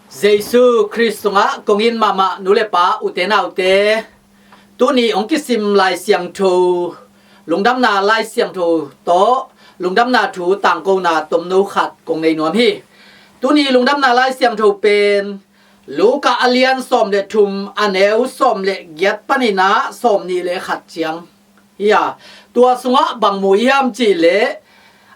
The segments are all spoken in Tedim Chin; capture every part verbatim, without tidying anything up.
Jesu Khrist sungah kong it mahmah nu le pa, ute naute, tuni hong kisim Lai Siangtho, lungdamna Lai Siangtho tawh lungdamna thu tangkona tomno khat kong nei nuam hi. Tuni lungdamna Lai Siangtho pen Luka a lian sawm le thum, a neu sawm le giat panin ah sawm nih le khat ciang hi a, tua sungah bang mu i hiam cih leh,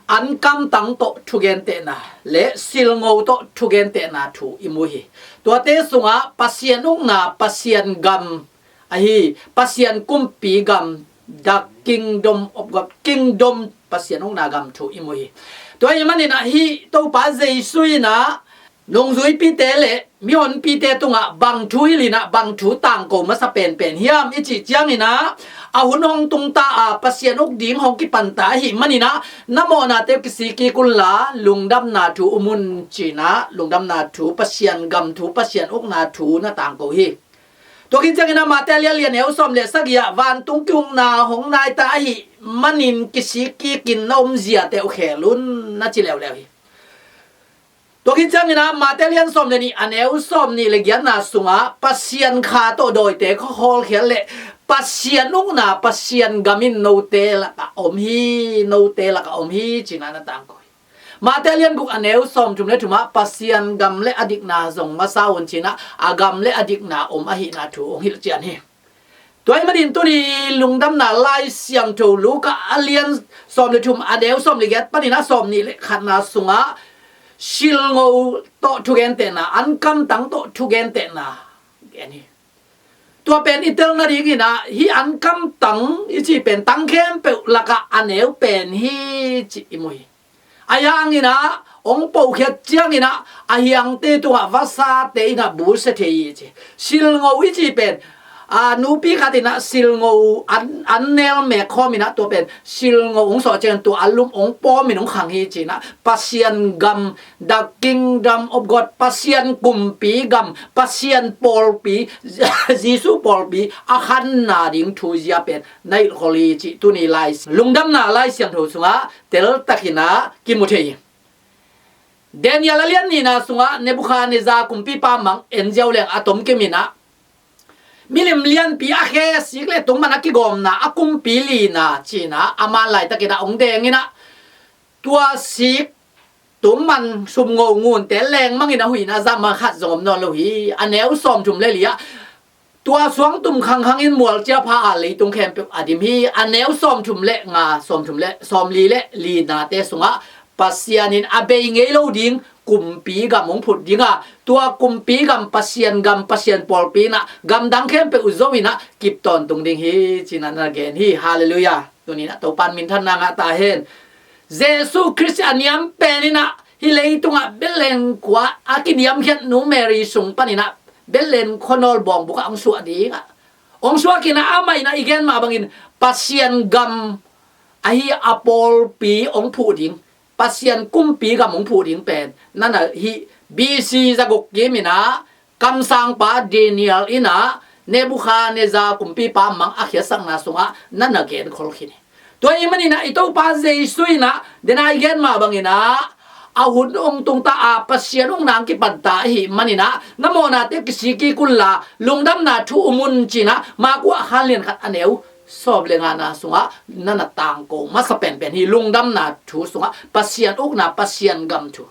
ankamtang tawh thugentehna le silngo tawh thugentehna thu i mu hi. Tuate sungah Pasian ukna, Pasian gam ahi, Pasian kumpi gam, the kingdom of God, kingdom, Pasian ukna gam thu i mu hi. Tua ahih manin ah hih Topa Jesu in ah nungzuipite le mihonpite tungah bang thu hilh in ah, bang thu tangko masa penpen hiam i cih ciangin ah, a hun hong tungta a, Pasian uk ding hong kipanta ahih manin ah, na mawhnate uh kisik kik unla, lungdamna thu um un ci-in ah, lungdamna thu, Pasian gam thu, Pasian ukna thu na tangko hi. Tua khin ciangin ah Mate a lian li, a neu sawm le sagih ah, vantung kihukna hong nai ta ahih manin kisik kikin na omziate uh khel un, na ci leuleu hi. Tua khin ciangin ah Mate a lian sawm le nih, a neu sawm nih le giatna sungah, Pasian kha tawh dawite ka hawlkhiat leh Pasian ukna, Pasian gam in note lakah om hi, note lakah om hi ci-in ah na tangko hi. Mate a lian guk, a neu sawm thum le thum ah, Pasian gam le a dikna zong masa un ci-in ah, a gam le a dikna om ahihna thu hong hilh cian hi. Tua ahih manin tuni lungdamna Lai Siangtho Luka a lian sawm le thum, a neu sawm le giat panin ah sawm nih le khatna sungah silngo tawh thugentehna, ankamtang tawh thugentehna gen hi. Tua pen i tel nadingin ah, hih ankamtang i cih pen tang khempeuh lakah a neu pen hi cih i mu hi. Ahi hangin ah hong pohkhiat ciangin ah, a hiangte tungah vasate in ah busia thei hi ci. Silngo i cih pen, a, nupi khat in ah silngo an, an nel mek khawm in ah, tua pen silngo hong sawh ciangin tua an lum hong pawm in hong khang hi ci-in ah, Pasian gam, the kingdom of God, Pasian kumpi gam, Pasian pawlpi, Jesu pawlpi a khanna ding thuzia pen na hilhkhol hi cih tuni Lai, lungdamna Lai Siangtho sungah teltakin ah kimu thei hi. Daniel a lian nihna sungah Nebuchadnezzar kumpipa mang en ziau leng a tomkim in ah, milim lianpi a khe sik le tungman a kigawmna a kumpi lina ci-in ah, a man laitakin ah hong deng in ah, tua sik tungman sumngo ngunte lengmangin a huih in ah, zaman khat zong om nawn lo hi. A neu sawm thum le li ah, tua suangtum khangkhangin mualcia pha a, leitung khempeuh a dim hi. A neu sawm thum le nga, sawm thum le, sawm li le linate sungah, Pasian in a bei ngei lo ding kumpi gam hong phut ding a, tua kumpi gam, Pasian gam, Pasian pawlpi in ah, gamdang khempeuh zo in ah kip tawntung ding hi ci-in ah na gen hi. Halleluiah. Tuni in ah Topa in minthanna ngah ta hen. Jesu Khrist a niam pen in ah hih leitungah Bethlehem khua a kiniamkhiat nu Mary sung panin ah, Bethlehem khuanawl bawngbukah hong suah ding ah, hong suak in ah, amah in ah i gen mah bangin Pasian gam ahi a pawlpi hong phuh ding, Pasian kumpi gam hong phuh ding pen na na hih B C zaguk kim in ah, kamsangpa Daniel in ah Nebuchadnezzar kumpipa mang a khiatsakna sungah na na genkhol khin hi. Tua ahih manin ah i Topa Jesu in ah, den a i gen mah bangin ah, a hun hong tungta a, Pasian ukna hong kipanta ahih manin ah, na mawhnate kisik kik unla, lungdamna thu um un ci-in ah, Marku a khan lian khat, a neu sawm le ngana sungah na na tangko masa penpen hi. Lungdamna thu sungah Pasian ukna, Pasian gam thu.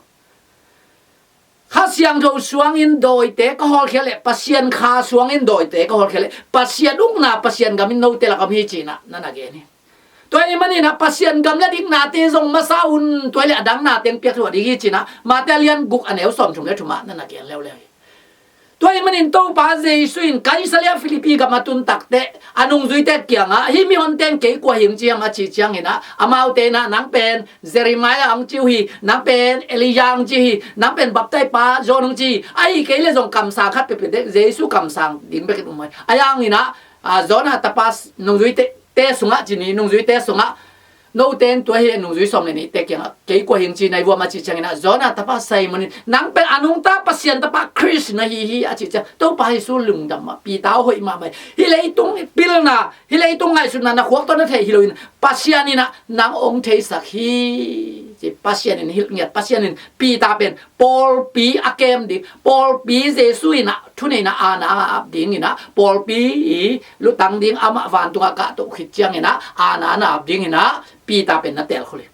Kha Siangtho suangin dawite ka hawlkhiat leh, Pasian kha suangin dawite ka hawlkhiat leh, Pasian ukna, Pasian gam in note lakah om hi ci-in ah na na gen hi. Tua ahih manin ah Pasian gam le diknate zong masa un, tua hi leh a dang na teng piak tuah ding hi ci-in ah, Mate a lian guk, a neu sawm thum le thum ah na na gen leuleu hi. Tua ahih manin Topa Jesu in Kaisaria Philippi gam a tun takteh, a nungzuite kiangah, hih mihonte in kei kua hing ci hiam a cih ciangin ah, amaute in ah, nang pen Jeremiah hong ci uh hi, nang pen Elijah hong ci hi, nang pen baptaipa John hong ci hi, ahih kei leh zong kamsang khat peuhpeuh, Jesu kamsang ding bekin um hi. Ahi hangin ah, a, Jonah tapa nungzuite, te sungah ci ni, nungzuite sungah, note in tua hi, nungzui sawm le nihte kiangah kei kua hing ci na hi uh hiam a cih ciangin ah, Jonah tapa Simon in, nang pen a nungta Pasian Tapa Khrist na hi hi a cih ciang, Topa Jesu lungdam mah, Peter hoih mahmah hi. Hih leitung pilna, hih leitung ngaihsutna na khuak tawh na theih hi loin, Pasian in ah nang hong theisak hi. Ci Pasian in hilh ngiat, Pasian in Peter pen pawlpi a kem ding, pawlpi Jesu in ah thuneihna aana a ap ding in ah, pawlpi i lutang ding, amah vantungah kahtoh khit ciangin ah aana na ap ding in ah Peter pen na teel khol hi.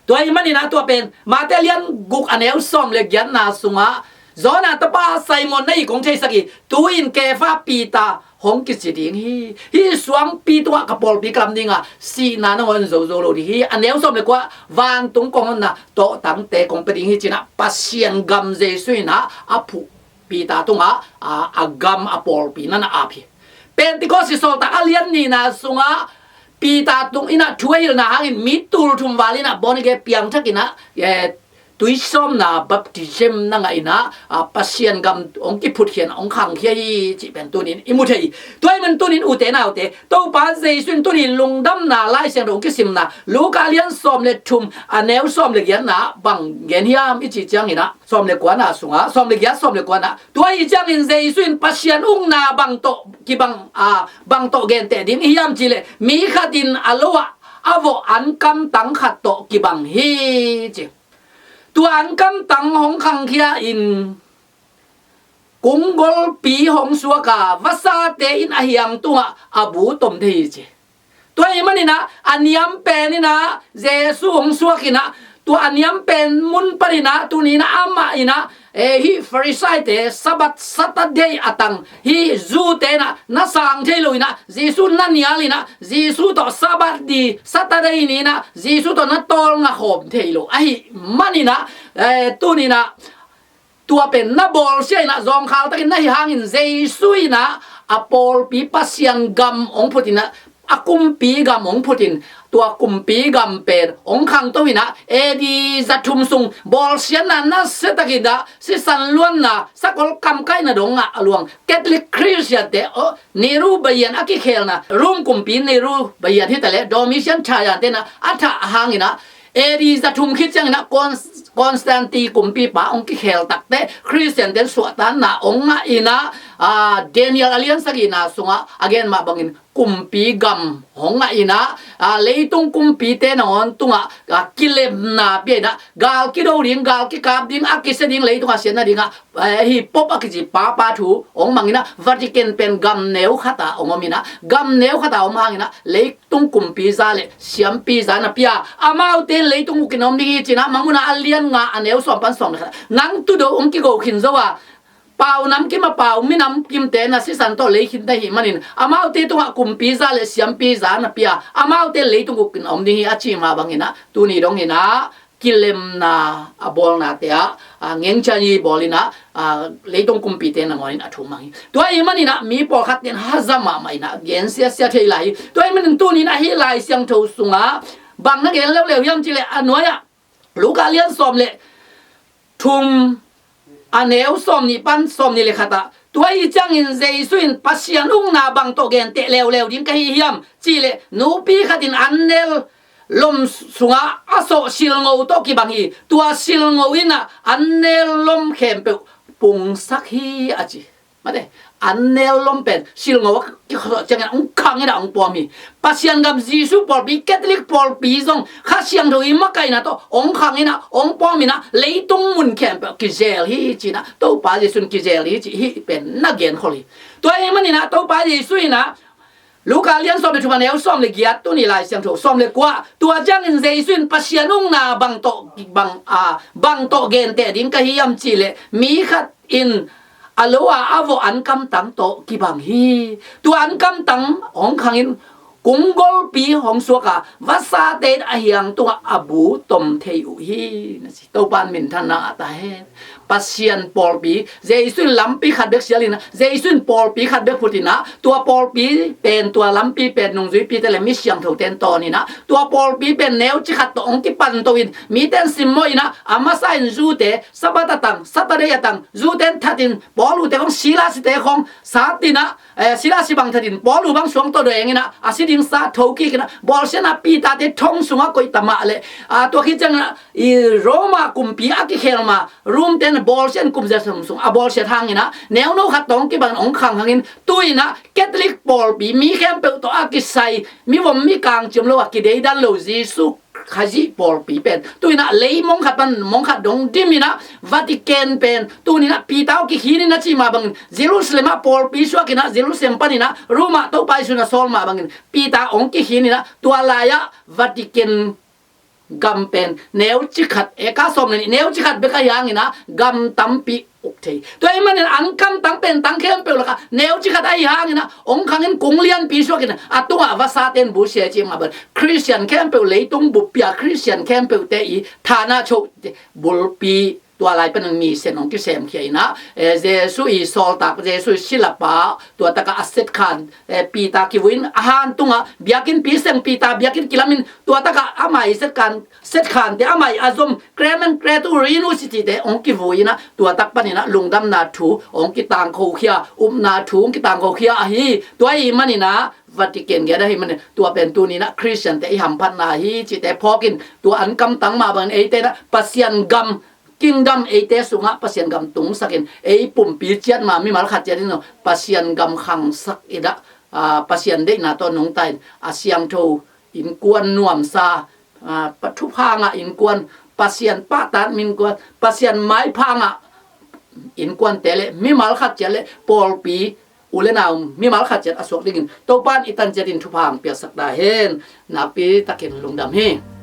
Tua ahih manin ah tua pen Mate lian guk a neu sawm le giatna sungah Jonah tapa Simon, na it kong theisak hi, tu-in Kefa, Peter hong kici ding hi. Hih suangpi tungah ka pawlpi ka lam ding a, sihna nangawn zo zo lo ding hi. A neu sawm le kua, vantung kong honna tawhtangte kong pia ding hi, ci-in ah Pasian gam Jesu in ah a phuh Peter tungah a, a gam, a pawlpi na na ap hi. Pentecost i sawltak a lian nihna sungah Peter tung in ah thu a hilhna hangin mi tul thum val in ah born again, piangthak in ah, eh, tuisawmna, baptism na ngah in ah, a, Pasian gam hong kiphutkhian, hong khangkhia hi cih pen tunin i mu thei hi. Tua ahih manin tunin ute naute, Topa Jesu in tuni lungdamna Lai Siangtho hong kisimna Luka lian sawm le thum a neu sawm le giatna bang gen hiam i cih ciangin ah, sawm le kuana sungah, sawm le giat, sawm le kuana, tua ahih ciangin Jesu in Pasian ukna bang tawh kibang, a, bang tawh genteh ding i hiam cih leh, mi khat in a lo ah a vawh ankamtang khat tawh kibang hi, ci. Tua ankamtang hong khangkhia in kung golpi hong suak a, vasate in a hiang tungah a bu tom thei hi, ci. Tua ahih manin ah a niam pen in ah Jesu hong suak in ah, tua a niam pen mun panin ah tuni in ah amah in ah, eh, hih Pharisee-te Sabbath, Saturday a tang, hih Jew-te in ah na sang thei lo in ah, Jesu na nial in ah, Jesu tawh Sabbath ni, Saturday ni in ah Jesu tawh na tawlnga khawm thei lo ahih manin ah, eh, tuni in ah tua pen na bawlsia in ah, zawngkhal takin na hih hangin Jesu in ah a pawlpi Pasian gam hong phut in ah, a kumpi gam hong phut in, tua kumpi gam pen hong khangto in ah, A D za thum sung bawlsiatna nasia takin ah, sisan luanna, sakol kamkaihna dong ah a luang Catholic Christian-te, aw, Nehru bayan a kikhelna, Rome kumpi Nehru bayan hi ta leh Domitian tyrant-te in ah a thah hangin ah, A D za thum khit ciangin ah Con-, Constantine kumpipa hong kikhel tak teh Christian-te in suahtakna hong ngah in ah, a, Daniel a lian sagihna sungah a gen mah bangin kumpi gam hong ngah in ah, a, leitung kumpite nangawn tungah, a, kilemna pia in ah, gal kido ding, gal kikap ding, a kisia ding, leitungah siatna dingah, eh, hih Pope a kici papa thu hong mang in ah, Vatican pen gam neu khat ah hong om in ah, gam neu khat ah om hangin ah leitung kumpi za le siampi za na pia, amaute in leitung ukin om ding hi, ci-in ah Mangmuhna a lian nga a neu sawm pan sawm le khat ah, nang tudo hong kigo khin zo a, pau namkim a pau, mi namkimte na sisan tawh lei khin ta ahih manin, amaute tungah kumpi za le siampi za na pia, amaute in leitung ukin om ding hi, a cih mah bangin ah, tuni dongin ah kilemna a bawlnate ah, a, ngengchai bawl in ah, a, leitung kumpite nangawn in a thu mang hi. Tua ahih manin ah mi pawlkhatte in haza mahmah in ah gen siasia thei lai hi. Tua ahih manin tuni in ah hih Lai Siangtho sungah bang na gen leuleu hiam cih leh, a nuai ah Luka lian sawm le thum a neu sawm nih pan sawm nih le khat ah, tua ahih ciangin Jesu in Pasian ukna bang tawh genteh leuleu ding ka hi hiam cih leh, nupi khat in an nel lom sungah a sawh silngo tawh kibang hi. Tua silngo in ah an nel lom khempeuh pungsak hi, a ci. Mate, an nel lom pen silngo a kisawh ciangin hong khang in ah hong pawm hi. Pasian gam, Jesu pawlpi, Catholic pawlpi zong Kha Siangtho i makaihna tawh hong khang in ah, hong pawm in ah, leitung mun khempeuh kizel hi, ci-in ah Topa Jesu in kizel hi, cih hih pen na genkhol hi. Tua ahih manin ah Topa Jesu in ah Luka lian sawm le thum a neu sawm le giat, tuni Lai Siangtho sawm le kua, tua ciangin Jesu in Pasian ukna bang tawh, bang, a, bang tawh genteh ding ka hi hiam cih leh, mi khat in a lo a a vawh ankamtang tawh kibang hi. Tua ankamtang hong khang in kung golpi hong suak a, vasate in a hiang tungah a bu tom thei uh hi, na ci. Topa in minthanna ngah ta hen. Pasian pawlpi, Jesu in lampi khat bek sial in ah, Jesu in pawlpi khat bek phut in ah, tua pawlpi pen, tua lampi pen nungzuipite le mi siangthote in tawn in ah, tua pawlpi pen neuci khat tawh hong kipanto in, mite in simmawh in ah, a masa in Jew-te, Sabbath a tang, Saturday a tang, Jew-te in that in, Paul uhte khawng, Silas-te khawng sat in ah, eh, Silas bang that in, Paul uh bang suang tawh deng in ah, a si ding sa thokik in ah, bawlsiatna Peter-te thong sungah koih ta mah leh, a, tua khit ciangin ah, i Roma kumpi a kikhel ma, Rome-te in bawlsiat in kum za thum sung a bawlsiat hangin ah, neuno khat tawh hong kibang in hong khang hangin, tu-in ah Catholic pawlpi mi khempeuh tawh a kisai, mi vom mi kang ci om lo a, kideidan lo Jesu Khazih pawlpi pen tu-in ah lei mong khat pan mong khat dong dim in ah Vatican pen tuni-in ah Peter aw kikhin in ah cih mah bangin Jerusalem ah pawlpi suak in ah Jerusalem panin ah Roma Topa Jesu in ah sawl mah bangin Peter hong kikhin in ah tua lai-ah Vatican gam pen neuci khat, eka sawm le nih neuci khat bek ahi hangin ah gam tampi uk thei. Tua ahih manin an kamtang pen tang khempeuh lakah neuci khat ahi hangin ah hong khangin kung lianpi suakin a tungah vasate in busia cih mah bang Khristian khempeuh leitung buppi-a Khristian khempeuhte i thana choh bulpi tua lai panin mission hong kisemkhia in ah, eh, Jesu i sawltak, Jesu i silapa tua takah a setkhan, eh, Peter kivui in a han tungah biakinnpi seng Peter biakinn kilamin tua takah amah i setkhan, setkhante amah i a zom Clement, Cretu, Renus i cihte hong kivui in ah tua tak panin ah lungdamna thu hong kitangkhokhia, upna thu hong kitangkhokhia ahi. Tua ahih manin ah Vatican gate ahih manin tua pen tuni-in ah Khristiante i hamphatna hi cihte phawkin tua an kamtang mah bangin eite in ah Pasian gam kingdom eite sungah Pasian gam tungsakin ei pumpi ciat mah mimal khat ciat in Pasian gam khangsak in ah, ah, Pasian deihna tawh nungta in a siangtho innkuan nuamsa, ah, pa thupha ngah innkuan, Pasian pahtakna innkuan, Pasian maipha ngah innkuante le mimal khat ciat le pawlpi u le nau mimal khat ciat a suak dingin Topa in i tan ciatin thupha hong piaksak ta hen. Nakpi takin lungdam hi.